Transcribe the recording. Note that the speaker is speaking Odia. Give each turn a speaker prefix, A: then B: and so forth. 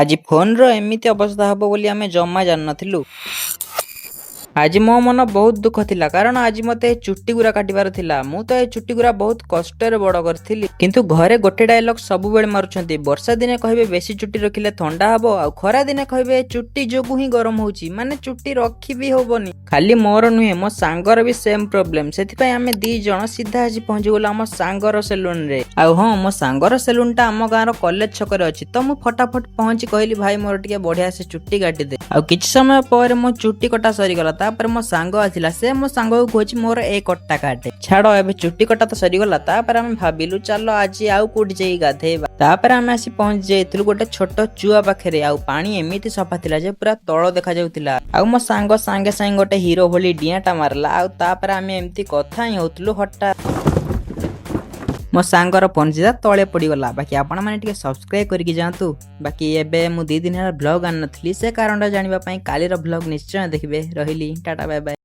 A: ଆଜି ଫୋନ୍ର ଏମିତି ଅବସ୍ଥା ହେବ ବୋଲି ଆମେ ଜମା ଜାଣିନଥିଲୁ। ଆଜି ମୋ ମନ ବହୁତ ଦୁଃଖ ଥିଲା, କାରଣ ଆଜି ମୋତେ ଏ ଚୁଟି ଗୁରା କାଟିବାର ଥିଲା। ମୁଁ ତ ଏ ଚୁଟି ଗୁରା ବହୁତ କଷ୍ଟରେ ବଡ଼ କରିଥିଲି, କିନ୍ତୁ ଘରେ ଗୋଟେ ଡାଇଲଗ ସବୁବେଳେ ମାରୁଛନ୍ତି। ବର୍ଷା ଦିନେ କହିବେ ବେଶୀ ଚୁଟି ରଖିଲେ ଥଣ୍ଡା ହବ, ଆଉ ଖରା ଦିନେ କହିବେ ଏ ଚୁଟି ଯୋଗୁ ହିଁ ଗରମ ହଉଛି। ମାନେ ଚୁଟି ରଖି ବି ହବନି। ଖାଲି ମୋର ନୁହେଁ, ମୋ ସାଙ୍ଗର ବି ସେମ୍ ପ୍ରୋବ୍ଲେମ। ସେଥିପାଇଁ ଆମେ ଦି ଜଣ ସିଧା ଆସି ପହଞ୍ଚିଗଲୁ ଆମ ସାଙ୍ଗର ସେଲୁନରେ। ଆଉ ହଁ, ମୋ ସାଙ୍ଗର ସେଲୁନଟା ଆମ ଗାଁର କଲେଜ ଛକରେ ଅଛି। ତ ମୁଁ ଫଟାଫଟ ପହଞ୍ଚି କହିଲି, "ଭାଇ, ମୋର ଟିକେ ବଢିଆ ସେ ଚୁଟି କାଟିଦେ।" ଆଉ କିଛି ସମୟ ପରେ ମୋ ଚୁଟି କଟା ସରିଗଲା। ତାପରେ ମୋ ସାଙ୍ଗ ଆସିଲା। ସେ ମୋ ସାଙ୍ଗକୁ କହୁଛି, "ମୋର ଏ କଟଟା କାଟେ।" ଛାଡ, ଏବେ ଚୁଟି କଟା ତ ସରିଗଲା। ତାପରେ ଆମେ ଭାବିଲୁ, ଚାଲ ଆଜି ଆଉ କୋଉଠି ଯାଇକି ଗାଧେଇବା। ତାପରେ ଆମେ ଆସି ପହଞ୍ଚି ଯାଇଥିଲୁ ଗୋଟେ ଛୋଟ ଚୁଆ ପାଖରେ। ଆଉ ପାଣି ଏମିତି ସଫା ଥିଲା ଯେ ପୁରା ତଳ ଦେଖାଯାଉଥିଲା। ଆଉ ମୋ ସାଙ୍ଗ ସାଙ୍ଗେ ସାଙ୍ଗେ ଗୋଟେ ହିରୋ ଭଳି ଡିଆଁଟା ମାରିଲା। ଆଉ ତାପରେ ଆମେ ଏମିତି କଥା ହିଁ ହଉଥିଲୁ, ହଠାତ୍ ମୋ ସାଙ୍ଗର ଫୋନ୍ ସିଧା ତଳେ ପଡ଼ିଗଲା। ବାକି ଆପଣମାନେ ଟିକେ ସବସ୍କ୍ରାଇବ୍ କରିକି ଯାଆନ୍ତୁ। ବାକି ଏବେ ମୁଁ 2 ଦିନ ହେଲା ବ୍ଲଗ୍ ଆଣିନଥିଲି, ସେ କାରଣଟା ଜାଣିବା ପାଇଁ କାଲିର ବ୍ଲଗ୍ ନିଶ୍ଚୟ ଦେଖିବେ। ରହିଲି, ଟାଟା, ବାଏ ବାଏ।